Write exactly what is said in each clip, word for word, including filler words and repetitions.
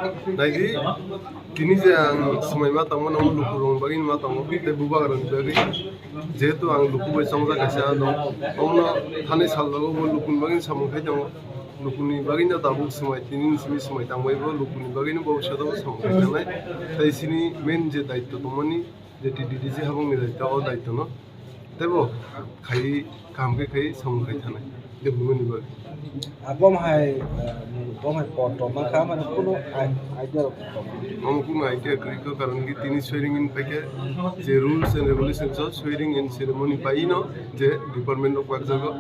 Naidi, tini je ang swmai ma tongmani, omo lukurokni bagwi ma tongo, tei bubagrani bagwi. Jehetu ang luku bai chongjak kaisa dong, omono thani saljago bo lukuni bagwi samung khai tongo. Lukuni bagwino tabuk swmai, tini ni simi swmai tangbai bo lukuni bagwino bo bwsajagwi samung khai tangnai. Tei chini main je daityo tongmani, je T D D C habangni daityo, o daityono teibo khai kaham khe khai samung khai thanai. Development ni bagwi. Ah, bom hai, ah, bom hai pot rok mankha, mane kunu i-, idea rok tongo. Omo kunu idea kwrwi kho, karon ki tini swearing in paikhe je rules and regulations o swearing in ceremony paino je department rok bakjago.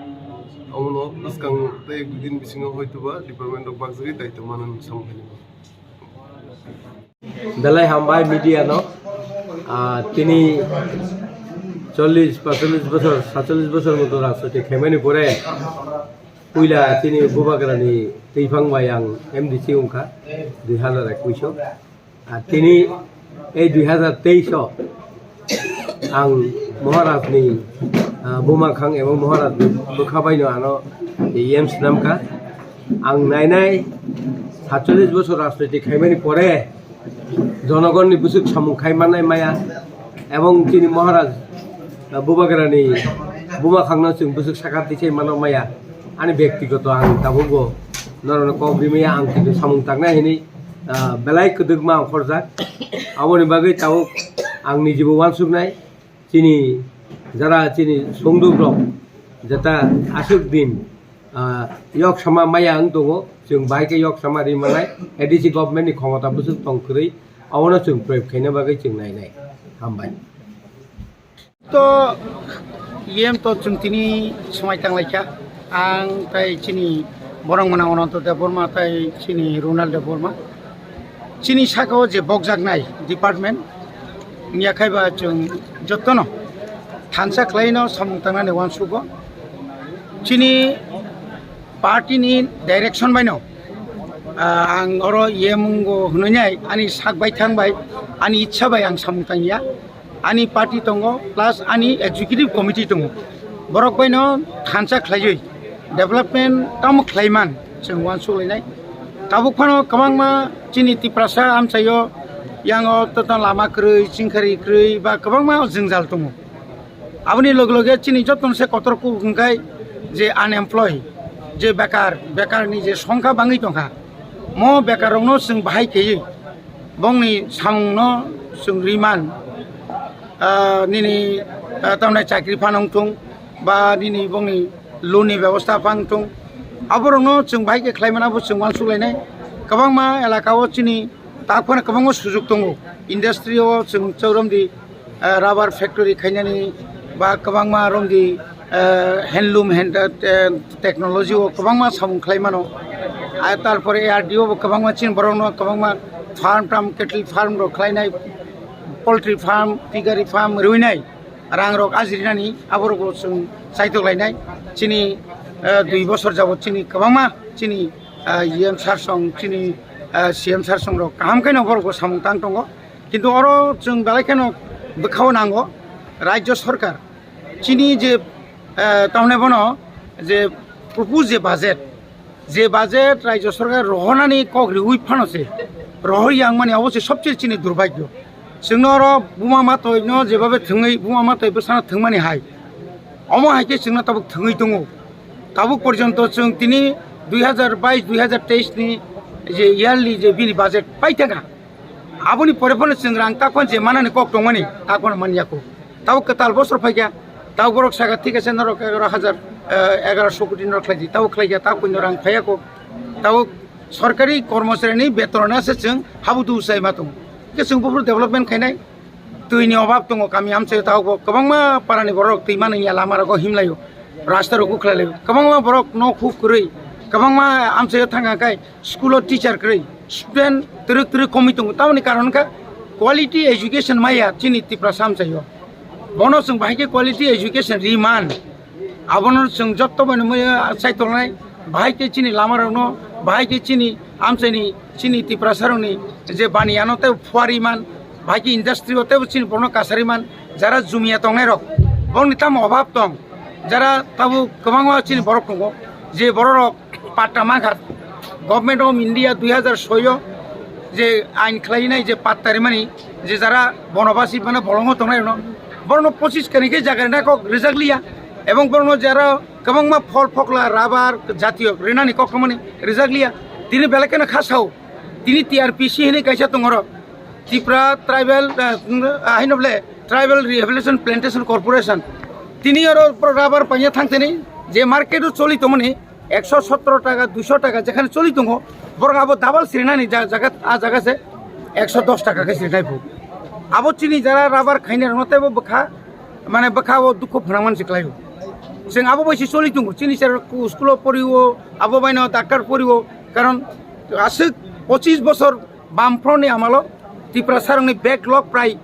Omono bwskang tei ek dui din bisingo hoitoba department rok bakjagwi daityo manani samung khainai. Belai hambai media no, ah, tini chollish, panchollish bosor, satchollish bosor moto rajniti khaimani pore, puila tini bubagrani twiphang bai ang M D C wngkha, dui hazar ekush o. Ah, tini ei dui hazar teis o ang Maharaj ni, ah, buma khang ebong Maharaj ni bwkha bai no ano yem swnam kha. Ang nainai satchollish bosor rajniti khaimani pore jonogon ni bwswk samung khai mannai maya ebong chini Maharaj, ah, bubagra ni buma khang no chwng bwswk sakar tisai mano maya ani bektigoto ang tabuk bo norok no kok rimaya ang kintu samung tangnai hinwi, ah, belai kwdwkma ang khorjak. Aboni bagwi tabuk ang nijibo uansuknai. Chini jara chini songduk rok jeta aswk din, ah, yok sama maya wng tongo, chwng bahai khe yok sama ri manai, A D C government ni khomota bwswk tong kwrwi, abono chwng proyog khaina bagwi chwng nainai. Hambai. To yem to chwng tini swmai tanglaikha. Ang tai chini borok mwnang Ananto Debbarma tai chini Ronald Debbarma. Chini saka o je bokjaknai department wngya khai ba chwng jotono thansa khlaino samung tangnani uansugo. Chini party ni direction baino, ah, ang oro yemungo hwnwi nai ani sak bai thang bai ani ichha bai ang samung tangya. Ani party tongo, plus ani executive committee tongo. Borok baino thansa khlaiwi development tamo khlaiman chwng uansuk lainai. Tabuk phano kwbangma chini Tiprasa amchaio yango totno lama kwrwi, chingkhari kwrwi ba kwbangma jwngjal tongo. Aboni loge loge chini jotono se kotor kuk hwnkhai je unemployed, je bekar, bekarni je songkha bangwi tongkha, mo bekarrokno chwng bahai khaiwi bongni samungno chwng riman, ah, nini, ah, tamni chakri phano wngthung ba nini bongni loan ni bebosta phano wngthung, aborokno chwng bahai khe khlai mano, abo chwng uansuk lainai. Kwbangma elaka o chini tak phano kwbangma sujuk tongo, industry o chwng chauramdi, ah, rubber factory khainani ba kwbangma romdi, ah, handloom hand, ah, technology o kwbangma samung khlai mano. Ah, tarpore A R D O bo kwbangma chini borokno kwbangma farm tam, cattle farm rok khlainai, poultry farm, piggery farm rwinai, rang rok ajirinani aborok bo chwng chaitok lainai. Chini, ah, dui bosor jabot chini kwbangma chini, ah, E M sir song, chini, ah, C M sir song rok kaham khe no borok bo samung tang tongo. Kintu oro chwng belai kheno bwkhao nango Rajya Sarkar chini je, eh, tamni bono je propose je budget, je budget Rajya Sarkar rohornani kok riui phano se rohor yang mani abo se sobse chini durbhagyo. Chwngno oro buma matoi no jebabe thwngwi buma matoi bwsano thwngmani hai, omo hai khe chwngno tabuk thwngwi tongo. Tabuk porjonto chwng tini dui hazar bais dui hazar teis ni je yearly je bini budget paithaka. Aboni pore phano chwng rang takhon je manani kok tongmani takhon manyakho. Tabo kwtal bosor phaikha, tabo borok saka thik ase norok egaroh hazar, eh, egaroh koti norok khlaidi, tabo khlaikha, takhon rang phaiyakho. Tabo sorkari kormocharini beton ase chwng habudu sai ma tongo. Khe chwng buphuru development khainai, twini obab tongo, kami amchaio tabo kwbangma parani borok twi manwi ya lama rogo himlaio, rasta rogo khlailaio, kwbangma borok nok huk kwrwi, kwbangma amchaio thangkha khai, school o teacher kwrwi, student twrwk twrwk komwi tongo. Tamoni karon wngkha quality education maya chini Tiprasa amchaio. Bono chwng bahai khe quality education riman, abono chwng jotto bai no maya chai tongnai. Bahai khe chini lama rokno, bahai khe chini amchaini, chini Tiprasa rokni je baniya no tei phuari man, bahai khe industry o tei chini borokno kasari man, jara jumia tongnai rok, borokni tamo obab tong, jara tabuk kwbangma chini borok tongo, je borok rok patta mankha. Government of India dui hazar soi o je ain khlainai je pattarimani je jara bonobasi mane bolongo tongnai rokno borokno pochis kani khe jaga rina kok rijak liya ebong borokno jara kwbangma phol phokla rabar jatiyo rinani kok tongmani rijak liya. Tini belai kheno kha sao tini T R P C hinwi kaisa tongoro Tripura tribal, eh, haino bole tribal rehabilitation plantation corporation tini oro rabar paina thangtini je market o choli tongmani ekso sotro taka, duiso taka jekhane choli tongo, borok abo double sirinani ja-, jaga, a jaga se ekso dos taka khe sirinai phu. Abo chini jara rabar khainai rokno teibo bwkha, mane bwkha o dukhu phwnangmani se khlaio. Chwng abo bai se choli tongo, chini sir school o porio, abo baino doctor porio, karon aswk pochis bosor Bamfront ni amalo Tiprasarokni backlog prai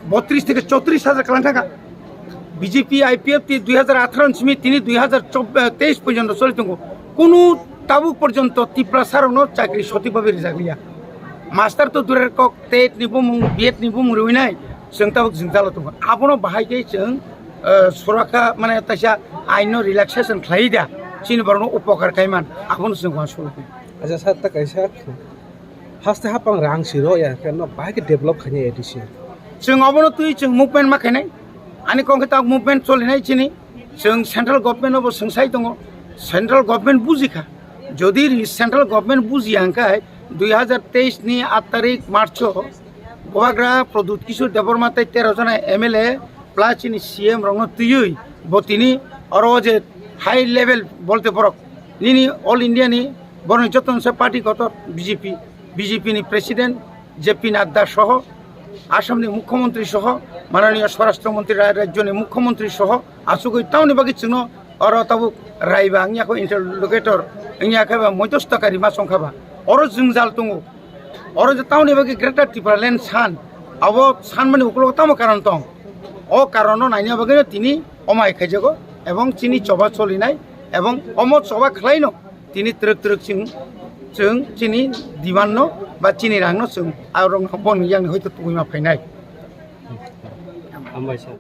botris theke chotris hajar kwlang thangkha. B J P I P F T dui hajar atharo ni simi tini dui hajar teis porjonto choli tongo. Kunu tabuk porjonto Tiprasarokno chakri sothik bhabe rijak liya. Master to durer kok, tet ni bumung, B Ed ni bumung riwi nai, chwng tabuk jwngjalo tongo. Abono bahai khe chwng, eh, soraka, mane, taisa aino relaxation khlai da, chini borokno upokar khai man, abono chwng uansukha. Acha sir, ta kaisa haste hapang rang siro ya, khe no bahai khe develop khainai A D C. Chwng obono twi chwng movement ma khainai. Ani kok khe ta movement cholinai chini. Chwng central government obo swngsai tongo. Central government bujikha. Jodi central government bujiya hwnkhe dui hajar teis ni aat tarik March o Bubagra Pradyut Kishore Debbarma tei tero jona M L A plus chini C M rokno twiwi bo tini oro je high level bolte borok nini all India ni borokni joto se party kotor B J P, B J P ni president J P Nadda soho, Assam ni mukhyamantri soho, mananiya swarashtra mantri ra-, rajyoni mukhyamantri soho, achugwi tamoni bagwi chwngno oro tabuk raiba wngya kho, interlocutor wngya khe ba, moidostakari ma chongkha ba, oro jwngjal tongo. Oro je tamoni bagwi Greater Tipraland san, abo sanmani ukulogo tamo karon tong? O karono naina bagwino tini omai khaijago ebong chini choba cholinai ebong omo choba khwlaino tini twrwk twrwk chwng, chwng chini demand no ba chini rang no chwng arokno boni yakni hoito tubui ma phainai. Hambai sir.